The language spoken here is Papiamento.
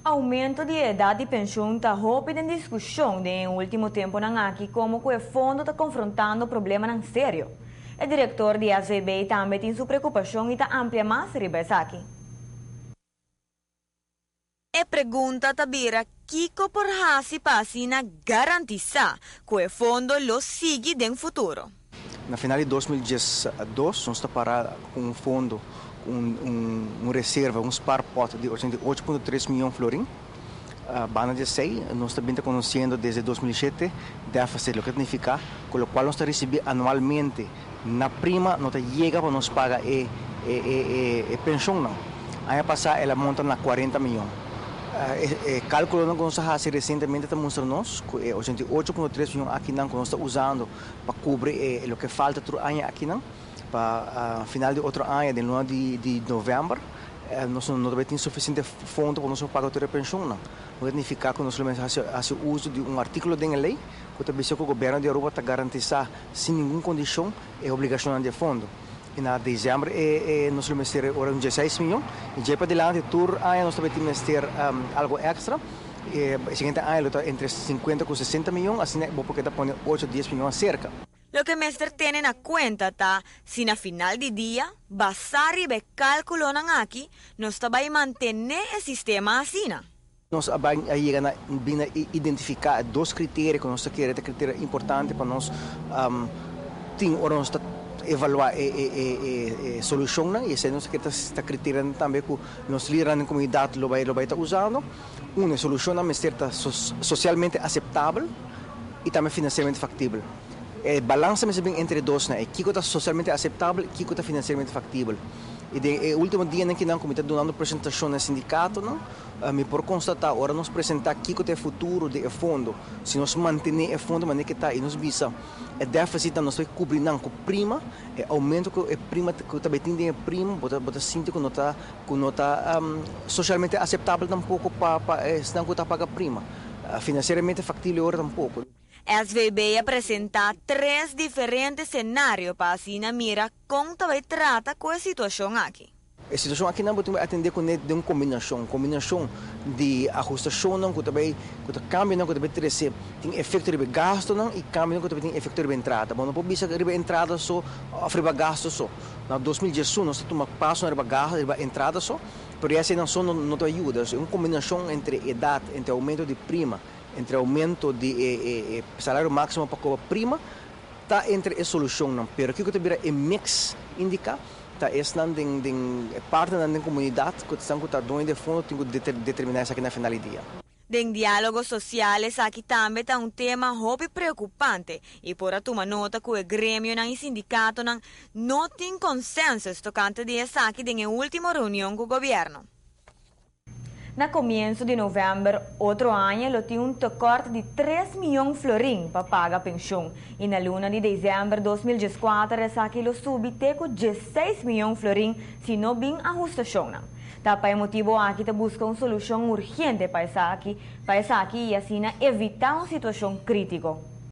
Aumento di edad di pensioen ta hopi den discusion den ultimo temponan aki, como cu e fondo ta confrontando problemanan serio. E director di SVB tambe tin su preocupacion y ta amplia mas riba esaki. E pregunta ta bira kico por hasi pa asina garantisa cu e fondo lo sigui den futuro. Na final di 2012, nos ta para cu un fondo, un reserva, un spaarpot di 88,3 miyon florin. Banda di esey, nos tambe ta conociendo desde 2007 deficit, loke ta significa cu loke nos ta ricibi anualmente na prima no ta yega pa nos paga e pensioen. No. Aña pasa el a monta na 40 miyon. E calculo cu nos a haci recientemente ta mustra nos cu 88,3 miyon akinan cu nos ta usando pa cubri loke falta tur aña akinan pa final di otro aña, di luna di november, nos no tin suficiente fondo pa nos paga tur e pensioen. No significa cu nos ta haci uso di un articulo di ley cu ta bisa cu gobierno di Aruba ta garantisa sin ningun condicion e obligacion di fondo. Y na december nos mester ora un 16 miyon y ya padilanti tur aña nos tambe mester algo extra. E siguiente aña ta entre 50 y 60 miyon, asina bo por pone 8 10 miyon cerca. Loke mester tene na cuenta ta, si na final di dia, basa riba e calculonan aki, nos ta bay mantene e sistema asina. Nos a yega na identifica dos criterio cu nos kier, criterio importante pa nos tin ora nos evalua e solucion, y esey nos kier ta criterio tambe cu nos lidernan den comunidad lo bay ta usando. Un solucion mester ta socialmente aceptabel y tambe financieramente factibel. E balansa mester bin entre dos, ne? Kico ta socialmente aceptabel y kico ta financieramente factibel. Y den e ultimo dianan cu nan ta dunando presentacion na sindicato, no? Mi por constata, ora nos presenta kico ta e futuro di e fondo, si nos mantene e fondo manera cu ta y nos bisa e deficit nos ta cubri nan cu prima, e aumento cu e prima cu tambe tin e prima, bo ta sinti cu no ta socialmente aceptabel tampoco pa esnan cu ta paga prima. Financieramente factibel ora tampoco. SVB a presenta tres diferente scenario pa asina mira con ta bay trata cu e situacion aki. E situacion aki nan tin cu atende cu un combinacion di ahustacion cu tambe cu cambio cu tambe trece tin efecto di gasto nan y cambio cu tambe tin efecto di entrada. Bon, no por bisa riba entrada so of riba gasto so. Na 2011 nos a tuma paso riba gasto, riba entrada so, pero esey nan so no ta yuda. E un combinacion entre edad, entre aumento di prima, entre aumento di salario maximo pa cobra prima, ta entre e solucion nan. Pero kico ta bira e mix indica, ta esnan den parti nan den comunidad cu ta cu ta doño di fondo tin cu determina esaki na final di dia. Den dialogo social aki tambe ta un tema hopi preocupante y por a tuma nota cu e gremionan y sindicatonan no tin consenso tocante di esaki den ultimo reunion cu gobierno. Na comienso di november, otro aña, lo tin un tekort di 3 miyon florin pa paga pensioen. Y na luna di december di 2014, esaki lo subi te cu 16 miyon florin si no bin ahustacion. Ta pa e motibo aki ta busca un solucion urgente pa esaki y asina evita un situacion critico.